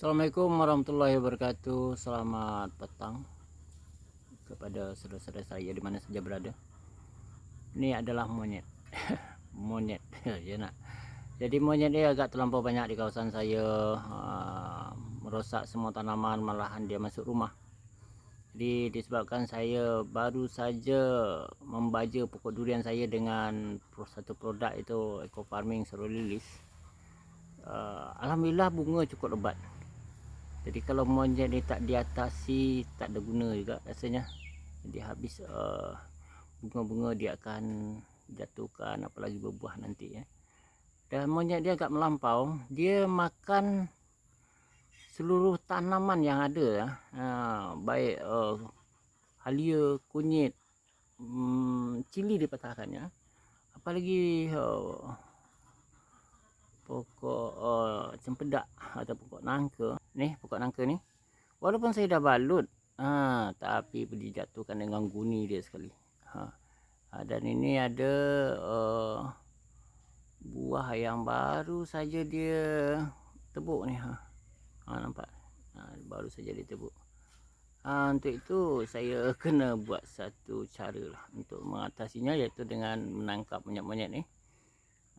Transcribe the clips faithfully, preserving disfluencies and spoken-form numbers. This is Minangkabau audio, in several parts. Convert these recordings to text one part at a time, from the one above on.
Assalamualaikum warahmatullahi wabarakatuh. Selamat petang kepada saudara-saudara saya di mana saja berada. Ini adalah monyet. Monyet, ya nak. Jadi monyet ni agak terlampau banyak di kawasan saya, ah, merosak semua tanaman, malahan dia masuk rumah. Jadi disebabkan saya baru saja membaja pokok durian saya dengan pro-, satu produk itu eco farming selulosis. Uh, alhamdulillah bunga cukup lebat. Jadi kalau monyet ni tak diatasi, tak ada guna juga rasanya. Jadi habis, uh, bunga-bunga dia akan jatuhkan, apalagi berbuah nanti ya. Dan monyet dia agak melampau, dia makan seluruh tanaman yang ada ya. Uh, baik uh, halia, kunyit, mm, cili dipatahkannyo. Apalagi uh, pokok uh, cempedak atau pokok nangka. Nih, pokok nangka ni. Walaupun saya dah balut, ha, tapi dijatuhkan dengan guni dia sekali. Ha. Ha, dan ini ada uh, buah yang baru saja dia tebuk ni. Ha. Ha, nampak? Ha, baru saja dia tebuk. Ha, untuk itu saya kena buat satu cara lah untuk mengatasinya, iaitu dengan menangkap monyet-monyet ni.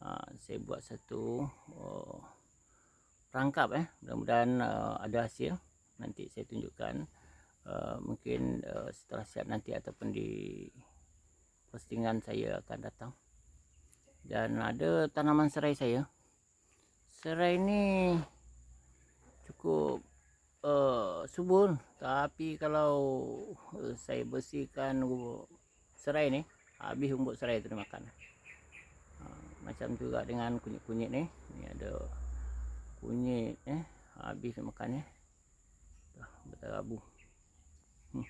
Ha, saya buat satu uh, perangkap eh. Mudah-mudahan uh, ada hasil. Nanti saya tunjukkan uh, mungkin uh, setelah siap nanti ataupun di postingan saya akan datang. Dan ada tanaman serai saya. Serai ni cukup uh, subur, tapi kalau uh, saya bersihkan uh, serai ni, habis rumput serai tu dimakan. Uh, macam juga dengan kunyit-kunyit ni. Ni ada kunyit eh, habis dimakan ni. Dah bertarabuh. Hmm.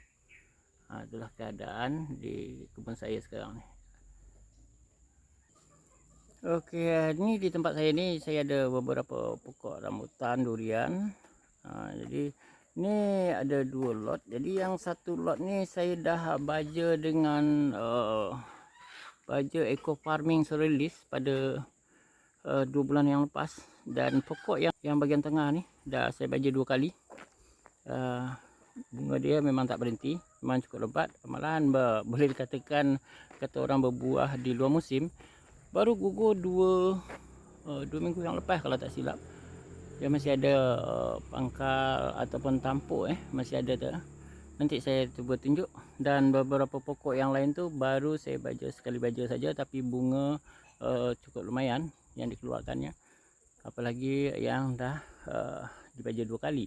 Ha, itulah keadaan di kebun saya sekarang ni. Okey, ni di tempat saya ni saya ada beberapa pokok rambutan, durian. Ha, jadi ni ada dua lot. Jadi yang satu lot ni saya dah baja dengan uh, baja eco farming selulosis pada uh, dua bulan yang lepas. Dan pokok yang yang bagian tengah ni dah saya baja dua kali. Uh, bunga dia memang tak berhenti, memang cukup lebat. Malahan ba, boleh dikatakan kata orang berbuah di luar musim. Baru gugur dua uh, dua minggu yang lepas kalau tak silap. Dia masih ada uh, pangkal ataupun tampuk eh masih ada tu. Nanti saya cuba tunjuk. Dan beberapa pokok yang lain tu baru saya baja sekali baja saja, tapi bunga uh, cukup lumayan yang dikeluarkannya. Apalagi yang dah uh, dibaja dua kali.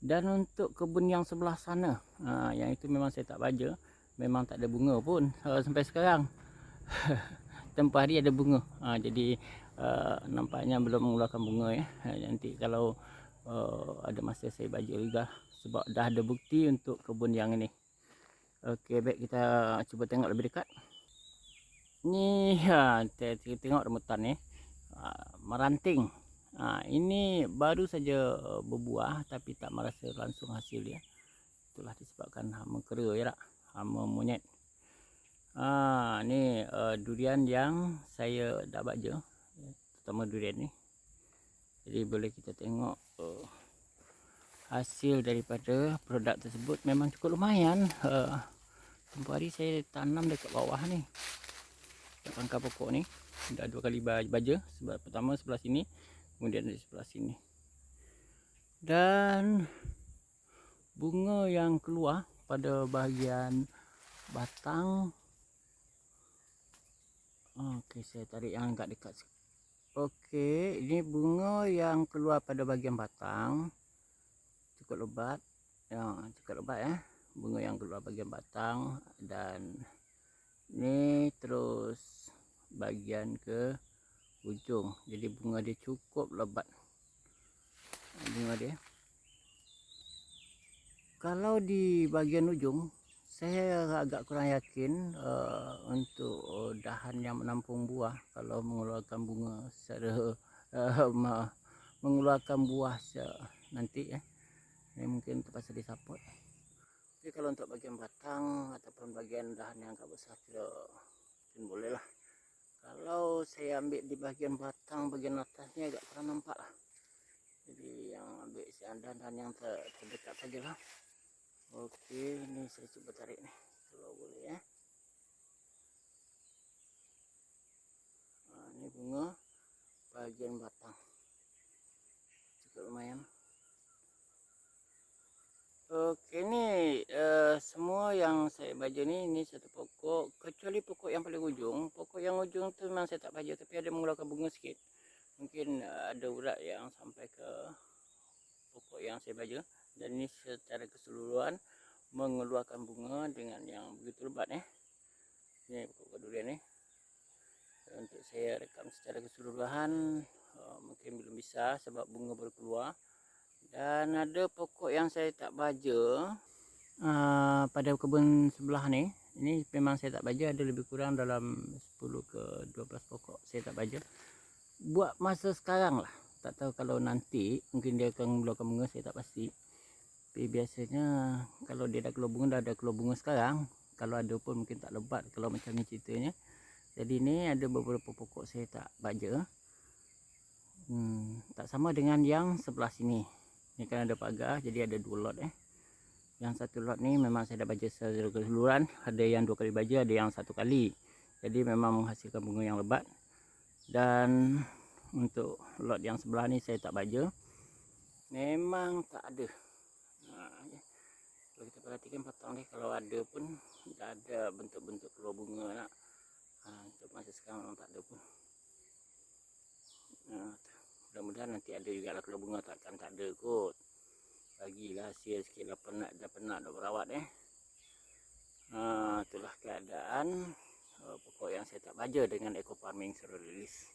Dan untuk kebun yang sebelah sana, uh, yang itu memang saya tak baja, memang tak ada bunga pun uh, sampai sekarang. Tempoh hari ada bunga. Uh, jadi uh, nampaknya belum mengeluarkan bunga ya. Uh, nanti kalau uh, ada masa saya baja juga sebab dah ada bukti untuk kebun yang ini. Okey, baik kita cuba tengok lebih dekat. Ni ha, tengok rambutan ni. Ha, meranting. Ha, ini baru saja berbuah tapi tak merasa langsung hasil dia. Itulah disebabkan hama kera ya tak? Hama monyet. Ha, ni uh, durian yang saya dah baja. Terutama durian ni. Jadi boleh kita tengok uh, hasil daripada produk tersebut memang cukup lumayan. Uh, tempoh hari saya tanam dekat bawah ni, dekat pangkal pokok ni. Dah dua kali baja. Sebab pertama sebelah sini, kemudian di sebelah sini. Dan bunga yang keluar pada bahagian batang. Okey, saya tarik yang agak dekat sikit. Okey, ini bunga yang keluar pada bahagian batang. Cukup lebat. Ya, cukup lebat ya. Bunga yang keluar bahagian batang dan ni terus bahagian ke ujung. Jadi bunga dia cukup lebat. Bunga dia. Kalau di bahagian ujung, saya agak kurang yakin uh, untuk dahan yang menampung buah kalau mengeluarkan bunga secara uh, mengeluarkan buah nanti ya. Ini mungkin terpaksa disapot. Jadi kalau untuk bahagian batang ataupun bahagian dahan yang agak besar tidak boleh lah. Kalau saya ambil di bahagian batang, bahagian atasnya agak kurang nampak lah. Jadi yang ambil siang dan, dan yang ter- terdekat sajalah. Oke, ini saya cuba tarik nih, kalau boleh ya. Nah, ini bunga bagian batang, cukup lumayan. Oke, ini eh, semua yang saya baja ni, ini satu pokok, kecuali pokok yang paling ujung. Pokok yang ujung tu memang saya tak baja, tapi ada mengeluarkan bunga sikit. Mungkin eh, ada urat yang sampai ke pokok yang saya baja. Dan ini secara keseluruhan mengeluarkan bunga dengan yang begitu lebat eh. Ini pokok durian ni. Untuk saya rekam secara keseluruhan, eh, mungkin belum bisa sebab bunga baru keluar. Dan ada pokok yang saya tak baja uh, pada kebun sebelah ni. Ini memang saya tak baja, ada lebih kurang dalam sepuluh ke dua belas pokok saya tak baja. Buat masa sekarang lah. Tak tahu kalau nanti mungkin dia akan mengeluarkan bunga, saya tak pasti. Tapi biasanya kalau dia dah keluar bunga, dah ada keluar bunga sekarang. Kalau ada pun mungkin tak lebat kalau macam ni ceritanya. Jadi ni ada beberapa pokok saya tak baja. Hmm, tak sama dengan yang sebelah sini. Ni kan ada pagar, jadi ada dua lot eh. Yang satu lot ni memang saya dah baja secara keseluruhan, ada yang dua kali baja, ada yang satu kali. Jadi memang menghasilkan bunga yang lebat. Dan untuk lot yang sebelah ni saya tak baja. Memang tak ada. Ha, ya. Kalau kita perhatikan batang dia, kalau ada pun tak ada bentuk-bentuk keluar bunga nak. Ha, untuk masa sekarang memang tak ada pun. Ha, mudah-mudahan nanti ada juga lah keluar bunga, takkan tak ada kot. Bagilah hasil sikit lah, penat dah, penat dah berawat eh. Ha, itulah keadaan uh, pokok yang saya tak baja dengan eco farming secara rilis.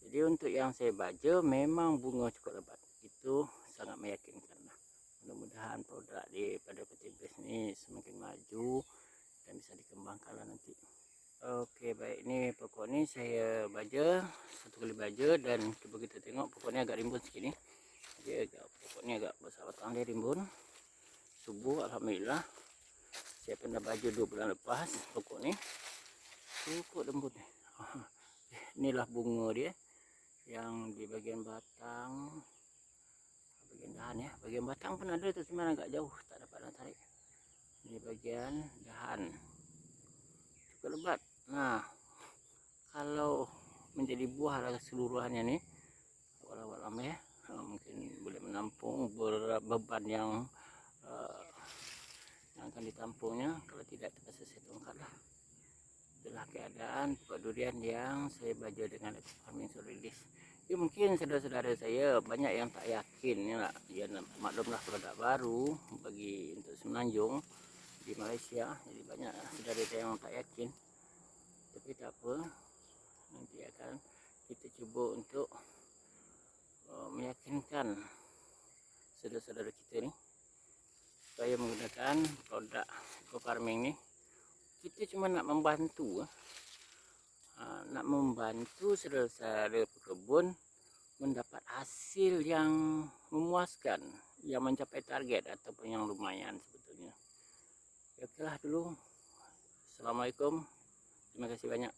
Jadi untuk yang saya baja memang bunga cukup lebat. Itu sangat meyakinkan lah. Mudah-mudahan produk di pada P T B S ni semakin maju dan bisa dikembangkan lah nanti. Oke, baik, ini pokok ni saya baja, satu kali baja, dan cuba kita tengok pokok ni agak rimbun sikit ni. Dia agak, pokok ni agak besar batang dia, rimbun. Subuh, alhamdulillah. Saya pernah baja dua bulan lepas pokok ni. Cukup lembut ni. Inilah bunga dia yang di bagian batang, bagian dahan ya. Bagian batang pun ada tu, cuman agak jauh, tak dapat nak tarik. Ini bagian dahan. Cukup lebat. Nah, kalau menjadi buah lah keseluruhannya ni, walau alam ya, eh, mungkin boleh menampung ber- beban yang eh, yang akan ditampungnya. Kalau tidak, terpaksa saya tongkat lah. Itulah keadaan pokok durian yang saya baja dengan eco farming secara rilis. Ya, mungkin saudara-saudara saya banyak yang tak yakin ya nak. Ya, maklumlah, produk baru bagi untuk Semenanjung di Malaysia. Jadi banyak saudara saya yang tak yakin. Tapi tak apa, nanti akan kita cuba untuk uh, meyakinkan saudara-saudara kita ni supaya menggunakan produk eco farming ni. Kita cuma nak membantu, uh, nak membantu saudara-saudara pekebun mendapat hasil yang memuaskan, yang mencapai target ataupun yang lumayan sebetulnya. Ya, okelah dulu. Assalamualaikum. Terima kasih banyak.